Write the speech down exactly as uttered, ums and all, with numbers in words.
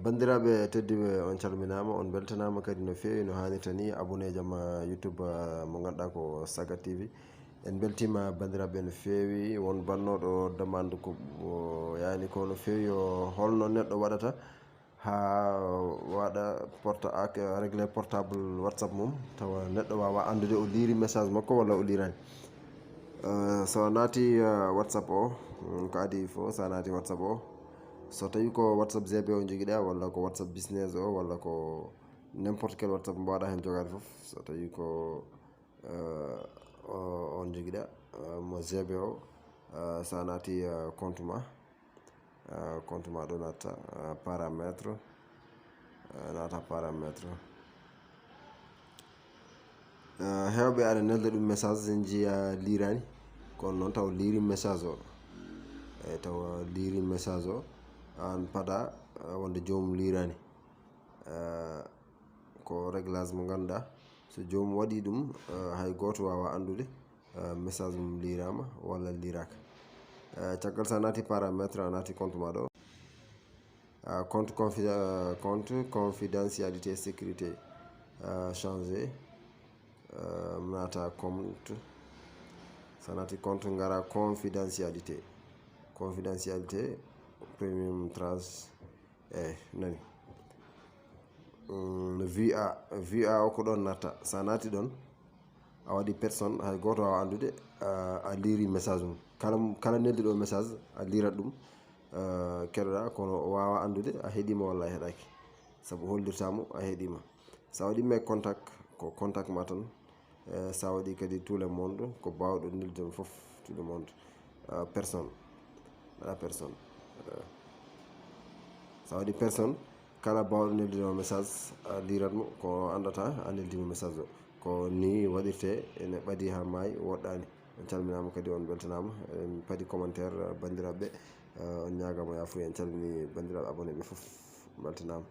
Banndiraaɓe tedduɓe, on calminaama, on mbeltanaama kadi no feewi, no haanirta ni, abonné jam, ah, YouTube, ah, mo ngannduɗaa ko Saga T V. En mbeltiima banndiraaɓe no feewi, won bannooɗo demande ko, o, yaani ko no feewi, o, holno neɗɗo waɗata haa waɗa porta-, ak-, régler portable WhatsApp mum, tawa neɗɗo waawa anndude o liiri message makko walla o liiraani. Eh, so a naati, eh, WhatsApp o, mm, ko adii fof, so a naati WhatsApp o, so tawi ko WhatsApp G B o njogiɗaa, walla ko WhatsApp business o, walla ko n'importe quel WhatsApp mbaawɗaa heen jogaade fof, so tawi ko, eh, o, on njogiɗaa, eh, mo G B o, eh, so a naati, eh, compte ma, eh, compte ma ɗo naata, eh, paramètre, eh, naata paramètre. Eh, heewɓe aɗa nelda ɗum message, njiya liiraani, kono noon taw liiri message o. Eyi, taw liiri message o, aan paɗa, eh, wonde joomum liiraani. Eh, ko réglage mo ngannduɗaa, so joomum waɗi ɗum, eh, hay gooto waawa anndude, eh, message mum liiraama walla liiraaka. Eh, caggal so a naati paramètre, a naati compte ma ɗo. Ah, compte confida-, compte confidentialité sécurité, ah, changé. Ah, naata compte. So a naati compte, ngara confidentialité. Confidentialité, premium trans. Eh, nani. Mm, V A, V A o ko ɗon natta. So a naati ɗon, a waɗi personne, hay gooto waawa anndude, a, a liiri message mum. Kala, kala nelduɗo message, a liirat ɗum, eh, keɗoɗaa, kono o waawa anndude a heɗiima walla a heɗaaki. Sabu hollirtaa mo a heɗiima. So a waɗi mes contacts, ko contact ma tan. Eh, so a waɗi kadi tout le monde, ko baawɗo neldude mo fof, tout le monde. Eh, personne. Mbaɗa personne. Eh, so a waɗi personne, kala baawɗo neldude mo message, a liirat mo, ko o anndata a neldii mo message o. Ko ni waɗirtee, ene ɓadii haa maayi, woɗɗaani. On calminaama kadi, on mbeltanaama. En padi commentaire, banndiraaɓe, eh, on ñaagaama yaafuya. En calminii banndiraaɓe abonné ɓe fof, mbeltanaama.